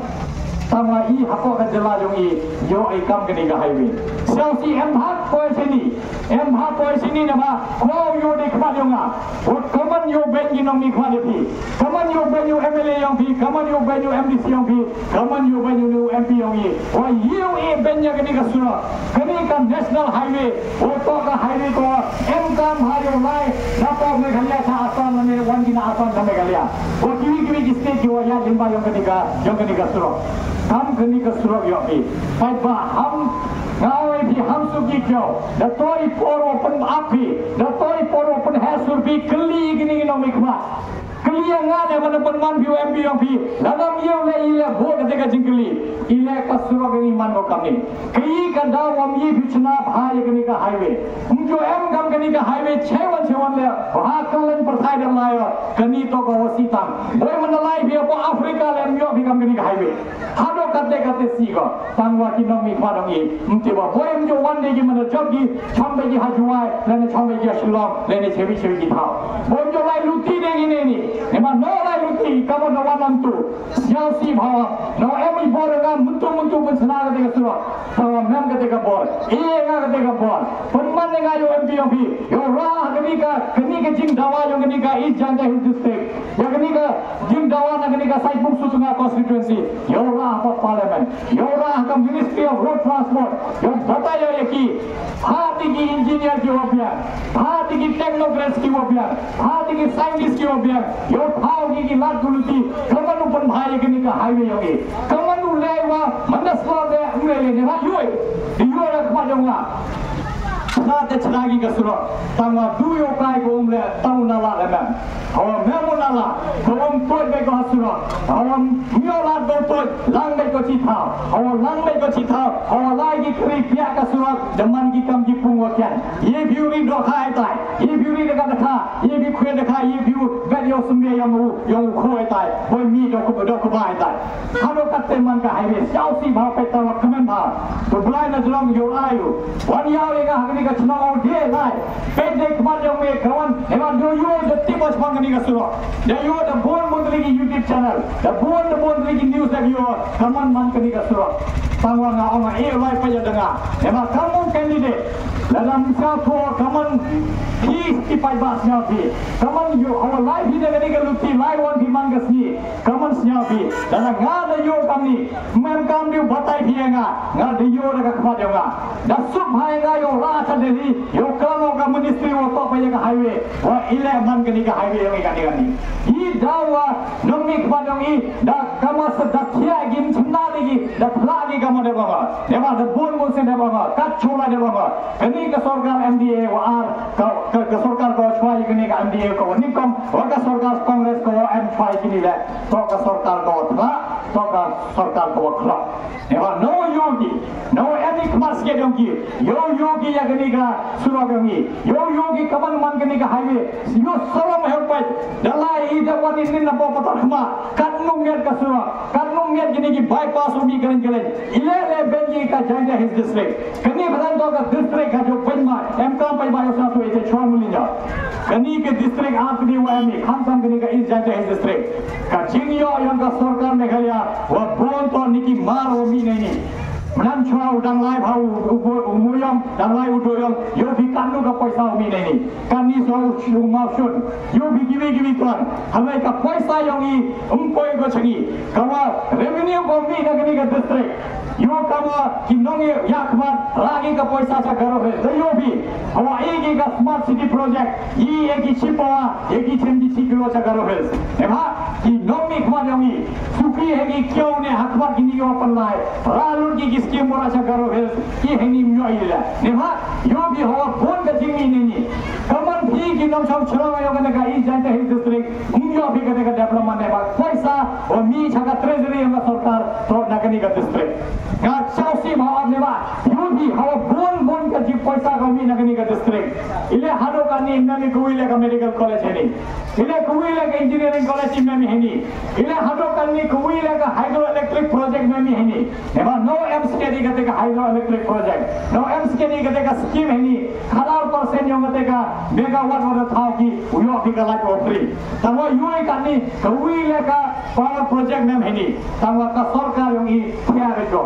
Tangwa i hapoh ka jylla yong i yoh i kam kani ka highway. Siaw si em bhat poi sini. Em bhat poi sini na ba. Ko yoh de khmat yong nga. Ko kaman yoh ben ki nong ni khmat de phi. Kaman yoh ben yoh M L A yong phi. Kaman yoh ben yoh M D C yong phi. Kaman yoh ben yoh M P yong i. Wa yoh i ben ya kani ka surok. Kani ka national highway. Wa to ka highway ko. Em kam ha yoh lai. Na to Meghalaya cha Assam ne wan ki na Assam cha Meghalaya. Wa kiwi kiwi ki state ki wa ya limba yong kani ka, yong kani ka surok. Kam kani ka surok yoh phi. Pai ba ham. Nga oi phi ham suk ki kyo. Da to i por wa pyn ap phi. Da to i por wa pyn ha sur phi. Kali kini ki nong mi khmat. Kali ya nga ne mana pynman phi wa M P yong phi. Lada mi yoh le i le bo kate ka jingkali. I le ka surok ni man ko kamni. Kayi ka daw wa mi phi chna bha ya kani ka highway. Mjo em kam kani ka highway chewan chewan le. Bha kalen pyrthai dan lai. Kani to ka wasi tang. Boi mana lai phi apo Africa le mi yoh phi kam kani ka highway. Hado kate kate si ko. Tangwa ki nong mi khmat dong i. Mti wa boi mjo wan de ki mana job ki. Cham be ki ha Jowai. Lene cham be ki ha Shillong. Lene chewi chewi ki thao. Boi mjo lai luti de ki ne ni. Ema no lai luti. Kamo no wan nam tu. Siaw si bhawa. No em i bor nga muntu muntu pun sena kate ka surok. Bhawa mem kate ka bor. Iye nga kate ka bor. Pun man nga yoh M P yong phi. Yoh ra kani ka, kani ka jing dawa yong kani ka East Jaintia Hills District. Ya kani ka jing dawa na kani ka Saipung Sutunga constituency. Yow ra ha parliament. Yow ra ha ka Ministry of Road Transport. Yow batai ya ki. Pha ti ki engineer ki wa biang. Pha ti ki technocrats ki wa biang. Pha ti ki scientist ki wa biang. Yow pha ki ki lat kuluti. Kaman u pynbha ya kani ka highway yow ki. Kaman u lei wa. Mandas wa de mle ne ha yoy. Yow ra kma jong nga. Pha te chna ki ka surok. Tang wa du yow kai ko um le. Tang u na la le man. Hawa mem u na la, ko um tuid beit ko ha surok. Hawa miolat ko tuid, lang beit ko chi thaw. Hawa lang beit ko chi thaw, hawa lai ki kri piak ka surok, da man ki kam ki pung wa kian. Ye view ri do khai tai, ye view ri da ka da kha, ye view khwe da kha, ye view bet yo sumbe yong u, yong u khwe tai. Boi mi do ko do ko bai tai. Hano katte man ka highway siaw si bha peit tang wa kmen bha. To blai na jrong yo ayu. Wan yaw ye nga ha kani ka chnong o de lai. Peit de khmat yong me kawan. He wan do yo de tip wa chpang kani ka surok. De yo de bon bon kani ki YouTube channel. De bon de bon kani ki news de yo. Kaman man kani ka surok. Tang wa nga ong e lai pa ya de nga. He ma kamu candidate. La dam sa ko kaman phi ki pai bas nya phi. Kaman yo awa lai phi de kani ka luti lai wan phi man ka sngi. Kaman sñiaw phi, da na nga da yoh kamni, mem kam dei u batai phi ïa nga, nga da yoh da ka khmat ïa nga. Da suk bha ïa nga yoh rah cha Delhi, yoh klam ka ministry wa toh pa ïa ka highway, wa i leh man kani ka highway ïa nga kani kani. I da wa nong mi khmat ïa i, da kama sa da thiah gi mchna da gi, da phla gi kama da ba nga. Da ba da bun bun sin da ba nga, kat chula da ba nga. Kani ka sorkar M D A wa ar, ka, ka, ka sorkar ka wa chwa ïa kani ka M D A ka wa nyngkong, wa ka sorkar Congress ka wa em chwa ïa kini leh. To ka sorkar ka wa thlak, to ka sorkar ka wa khlok. Ïa ba no yoh ki, no em i khmat sket yong ki, yoh yoh ki ïa kani ka surok yong i, yoh yoh ki kaman man kani ka highway, yoh salam heh pait, da lai i da wan i nin na ba patar khmat, katno nget ka surok, katno nget kini ki bypass u mi kalen kalen, i leh leh ben ki ka Jaintia Hills District. Kani ba don to ka district ka jop pyn ma, em kam pai ba yo sa tu ite chwa mulinya. Kani ka district ap kani wa em i, kham kham kani ka East Jaintia Hills District. Ka jingïoh yong ka sorkar Meghalaya, wa bun to niki mar wa mi nai ni. Mnam chwa u dang lai bha u, u, u, u muyong, dang lai u doyong, yoh bi kanu ka paisa u mi nai ni. Kani so u, u mau shun, yoh bi kiwi kiwi tuan. Hamai ka paisa yong i, um koi ko changi. Kawa revenue ko mi na kani ka district. Ïoh kaba ki nongïakhmat rah ki ka poisa sha Garo Hills. Da ïoh phi, hawa ïa ki ka Smart City Project, ïa ki shi pawa, ïa ki shi tylli shi kilo sha Garo Hills. Em ha, ki nongmihkhmat ïong i, suki ha ki kiaw ne ha khmat kini ki wa pynlai, rah lut ki ki skim wa rah sha Garo Hills, ki ha ni ym ïoh i la. Em ha, ïoh phi hawa bun ka jingmih ne ni. Kaman phi ki nongshong shnong ïong kane ka East Jaintia Hills District, ym ïoh phi kane ka development ne ba poisa wa mih sha ka treasury ïong ka sorkar, to na kane ka district. Nga sngewsih ba ap ne ba, ïoh phi hawa bun bun ka jingpoisa ka mih na kane ka district. Ile haduh kane ym mih kawi le ka medical college hani. Ile kawi le ka engineering college ym mih hani. Ile haduh kane kawi le ka hydroelectric project ym mih hani. Eba no em skedi kate ka hydroelectric project. No em skedi kate ka scheme hani. Khadar percent ïong kate ka megawatt wa da thaw ki, u ïoh phi ka light wa free. Tangwa ïoh i kane kawi le ka power project ym mih hani. Tangwa ka sorkar ïong i thiah ko.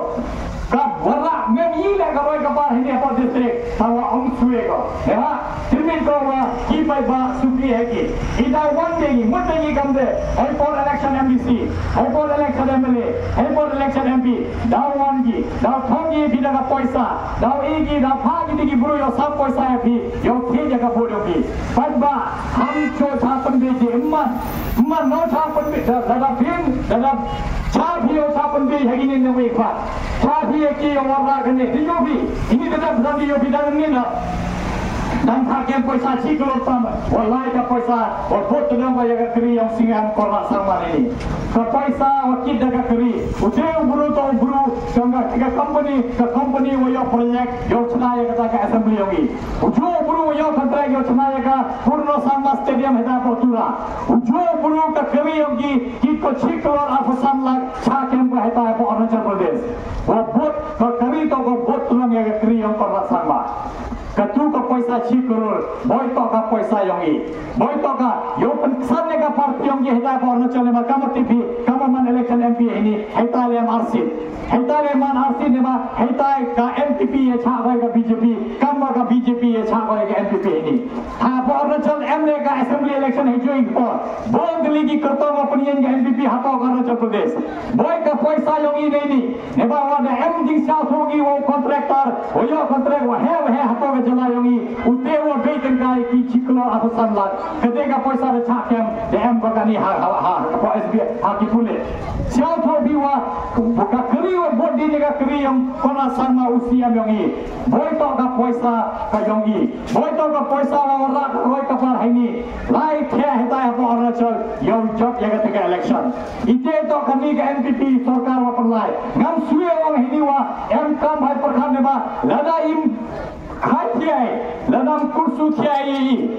Ka wa rah ym mih le ka roi ka par hani hapoh district. Tangwa ym swe ko. Eba, tyrmit ko wa ki paidbah suki ha ki. I da wan de ngi, mut de ngi kam de. Hei por election M D C, hei por election M L A, hei por election M P. Da wan ki, da thong ki phi da ka poisa. Da i ki, da pha ki de ki bru ïoh sam poisa ïa phi, ïoh thied ïa ka vote ïong phi. Paidbah, ham cho cha pynbeit de, ym man, ym man no cha pynbeit, da, da, da phin, da, da cha phi ïoh cha pynbeit ha kini ne wi pat. Cha phi ïa ki ïa wa rah kane, di ïoh phi, ini da da phi ïoh phi da ni na. Dang tha kem poisa shi klur tam, wa lai ka poisa, wa bot tu dang wa ïa ka kri ïong Singam Conrad Sangma ini. Ka poisa wa kit da ka kri, u te u bru to u bru, ka, ka, ka company, ka company wa ïoh project, ïoh chna ïa kata ka assembly ïong i. U jo u bru wa ïoh contract ïoh chna ïa ka Purno Sangma Stadium heta hapoh Tura. U jo u bru ka kri ïong ki, kit ko shi klur arphew san lak, cha kem ko heta hapoh Arunachal Pradesh. Wa bot, ka kri to ko bot tu long ïa ka kri ïong Conrad Sangma. Katu ka poisa shi klur, boi to ka poisa ïong i. Boi to ka, ïoh pynksan ïa ka party ïong i heta hapoh Arunachal ne ma kam wa T P, kam wa man election M P ini, heta le em arsit. Heta le man arsit ne ma, heta ka N P P ïa chah ko ïa ka B J P, kam wa ka B J P ïa chah ko ïa ka N P P ini. Hapoh Arunachal em le ka assembly election hei joi ko. Bun tylli ki kyrtong wa pynïeng ka N P P hapoh ka Arunachal Pradesh. Boi ka poisa ïong i ne ni. Ne ba wa da em jingsngewthuh ki wa u contractor, wa ïoh contract wa heh wa heh hapoh ka jylla ïong i, u te wa bei tyngkai ki shi klur arphew san lak. Kate ka poisa da chah kem, da em ko kani ha, ha, ha, hapoh S B I, ha ki pulit. Sngewthuh phi wa, ka kri wa bot di ne ka kri ïong Conrad Sangma u C M ïong i. Boi to ka poisa ka ïong i. Boi to ka poisa wa wa rah ka roi ka par ha ini. Lai thiah heta hapoh Arunachal, ïoh jop ïa kate ka election. Ite to kani ka N P P sorkar wa pynlai. Ngam swe ong hini wa em kam hai pyrkhat ne ba lada im khai thiah, lada im kursu thiah i.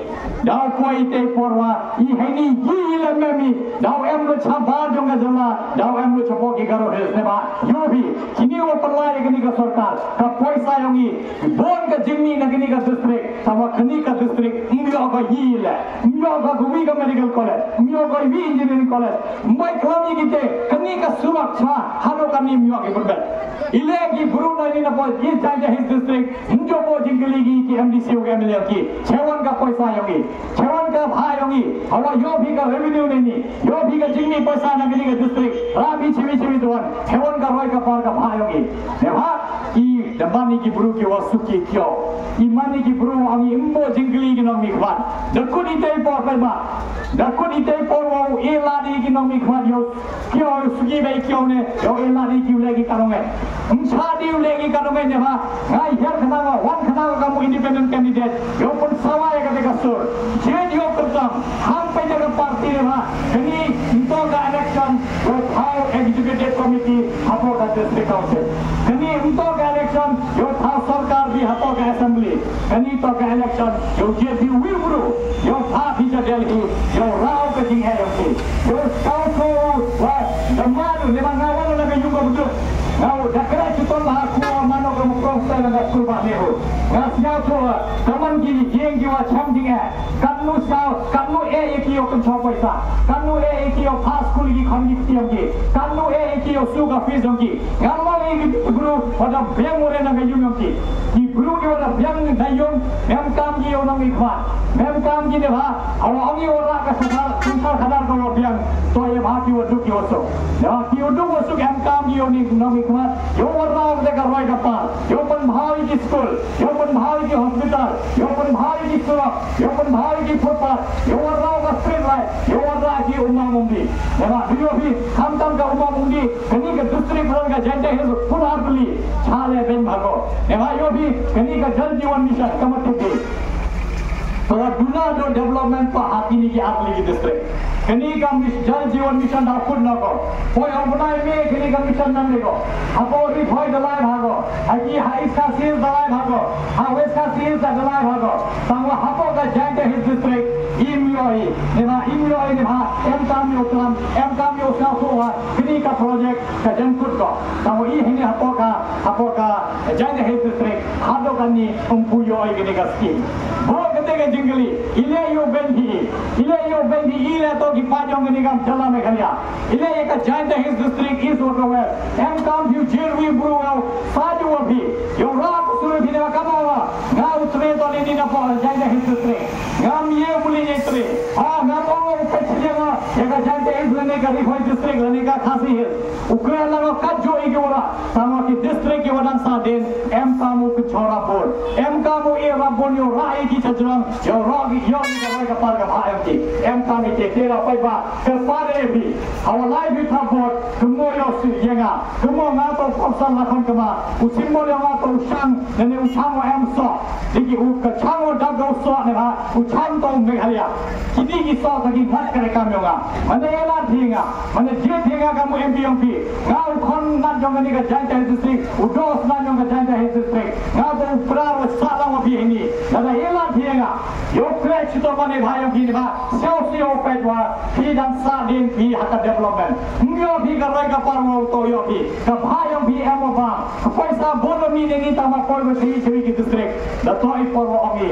Daw poi ite por wa i haini i la memi. Daw em lo chabar jong ka jylla, daw em lo chapoh ki Garo Hills ne ba. Ïoh phi, kini wa pynlai kani ka sorkar, ka poisa ïong i. Bun ka jingmih na kani ka district, tangwa kani ka district, ym ïoh ka i le, ym ïoh ka kawi ka medical college, ym ïoh ka i engineering college. Mbai klam i kite, kani ka surak cha, haduh kani ym ïoh ki pynbeit. Ile ki bru na ini na poi, ki jai jai his district, ym jop jingkylli ki, ki M D C u ki M L A ki, chewan ka poisa ïong i, chewan ka bha ïong i, hawa ïoh phi ka revenue na ini, ïoh phi ka jingmih poisa na kani ka district, rah phi chiwi chiwi tuan, chewan ka roi ka par ka bha ïong i. Ne bha, i da mani ki bru ki wa suki kyo. I mani ki bru wa ngi imbo jingkylli ki nongmihkhmat. Da kut i tei por pynba. Da kut i tei por wa u i ladi ki nongmihkhmat ïoh. Kyo suki bai kyo ne, ïoh i ladi ki u leh ki kanong eh. Ym cha di u leh ki kanong eh ne ba. Ngai her khnang wa, wan khnang wa ka mu independent candidate. Ïoh pynsawa ïa kate ka sur. Jed ïoh kyrtong. Ham pynjah ka party ne ba. Kani nto ka election. Ïoh thaw executive committee hapoh ka district council. Kani nto ka election, ïoh thaw sorkar bi hapoh ka assembly. Kani to ka election, ïoh jied bi wi bru, ïoh thaw phi ja Delhi, ïoh rah ka jingeh ïong phi. Ïoh thaw ko wa, da madu, ne ba nga wan na ka yung ka bdu. Nga u da kra chitom ba ha ku wa mano ka mukrong sa na ka skul ba ne ho. Nga sñiaw to, ka man ki jing ki wa cham jingeh. Katno sñiaw, katno eh ïa ki ïoh kynchaw poisa, katno eh ïa ki ïoh pass skul ïa ki khon ki kti ïong ki, katno eh ïa ki ïoh siew ka fees ïong ki. Ngan ong ïa ki bru, wa da biang u re na ka yung ïong ki. Ki Ruh ki wa da biang na ïung, mem kam ki ïa u nongmihkhmat, mem kam ki ne bha, hawa ong ïa u rah ka syngkar, syngkar khadar ka wa biang, to ïa bha ki wa duk ki wa suk. Ïa ki wa duk wa suk em kam ki ïa u nongmihkhmat, ïa u wa rah ka roi ka par, ïa u pynbha ïa ki skul, ïa u pynbha ïa ki hospital, ïa u pynbha ïa ki surok, ïa u pynbha ïa ki footpath, ïa u wa rah ka street light, ïa u wa rah ki u mam umdi. Ïa ba, ïa phi, khamtam ka u mam umdi, kani ka district pynlong ka Jaintia Hills pura beli, chale ben bhago. Ïa ba, ïa phi, kani ka Jal Jeevan Mission, ka mat tuki. Para duna do development pa ha kini ki arli ki district. Kani ka mis-, Jal Jeevan Mission da pun na ko. Poi ong bnai me kani ka mission nam le ko. Hapo ri poi da lai bhago. Ha ki ha East Khasi Hills da lai bhago. Ha West Khasi Hills da lai bhago. Tangwa hapo ka Jaintia Hills District. Im yoi. Ïa ba im yoi ïa ba. Em kam ïa u tram. Em kam ïa u sngewthuh wa. Kini ka project ka jangkut ko. Tangwa i hini hapoh ka, hapoh ka Jaintia Hills District, haduh kani um pu ïoh ïa kani ka scheme. Bad kata ka jingkylli, i leh ïa u Ben Phi, i leh ïa u Ben Phi, i leh to ki paid jong kani ka jylla Meghalaya. I leh ïa ka Jaintia Hills District, East Water Works. Em kam phi u jyrwi bru ïa u, sa ju wa phi. Ïa u rah ka suri phi ne ka ma wa. Nga u tre to ne ni na poh Jaintia Hills District. Ngam ïa u muli ïa tre. Ha, ngam ong u peit ïa nga, ïa ka Jaintia Hills lane ka Ri Bhoi District lane ka Khasi Hills. U kren lang kat jong i ki wa rah, tang ki district ki wa dang sahdien, em kam u kynshah rabun. Em kam u ïa rabun ïa u rah ïa ki sha jrong, ïa u rah ki ïa ki ka roi ka par ka bha em ki. Em kam i te te ra pai ba, ka par e bi. Hawa lai bi thap vote, kynmo ïa u si ïa nga, kynmo nga to u khon san la khon kama, u symbol ïa nga to u shang, lane u shang wa em soh. Dei ki u ka shang wa dap da u soh ne ba, u shang to u Meghalaya. Kini ki soh ka ki mat ka re kam ïa nga. Mane ïa la thi nga. Mane jied hi nga ka mu M P yong phi. Nga u khon nat yong kani ka Jaintia Hills District. U dos nat yong ka Jaintia Hills District. Nga ba u pra wa sah lang wa phi hini. Lada ïa la thi nga. Ïa u kre chito mane bha yong phi ni ba. Siaw siaw peit wa. Phi dang sahdien phi ha ka development. Ym ïoh phi ka roi ka par wa u to ïoh phi. Ka bha yong phi em wa ba. Ka paisa bun wa mi ne ni tama poi wa siwi siwi ki district. Da to i por wa ong i.